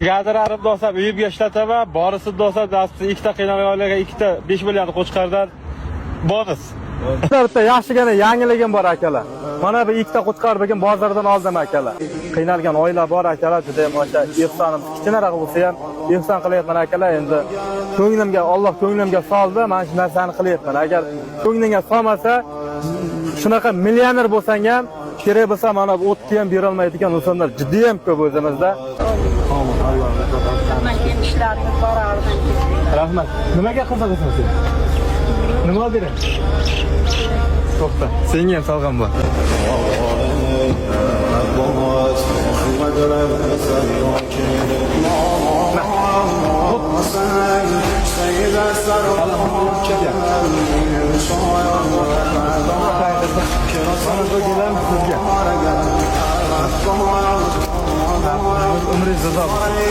Gadirarim bo'lsa uyimga ishlataman, borisi bo'lsa dasti ikkita qiynalgan oilaga ikkita 5 million qo'chqordan bonus. Bitta yaxshigina yangiligim bor, akalar. Mana bu ikkita qo'chqor bugun bozordan oldim, akalar. Qiynalgan oila bor, akalar, juda ham o'sha ehsonim kichkinaroq bo'lsa ham ehson qilyapman, akalar. Endi ko'nglimga Alloh ko'nglimga soldi, mana shu narsani qilyapman. Agar ko'nglingga solmasa, shunaqa millioner bo'lsang ham, kerak bo'lsa mana bu o'tni ham berolmaydigan insonlar juda ham ko'p o'zimizda. Men ishlarimni borardim. Rahmat. Nimaga qiziqasan sen? Nima olib bering? To'xta, senga ham sovg'am bor. Mana bu gilam sizga. Umringiz uzoq bo'lsin.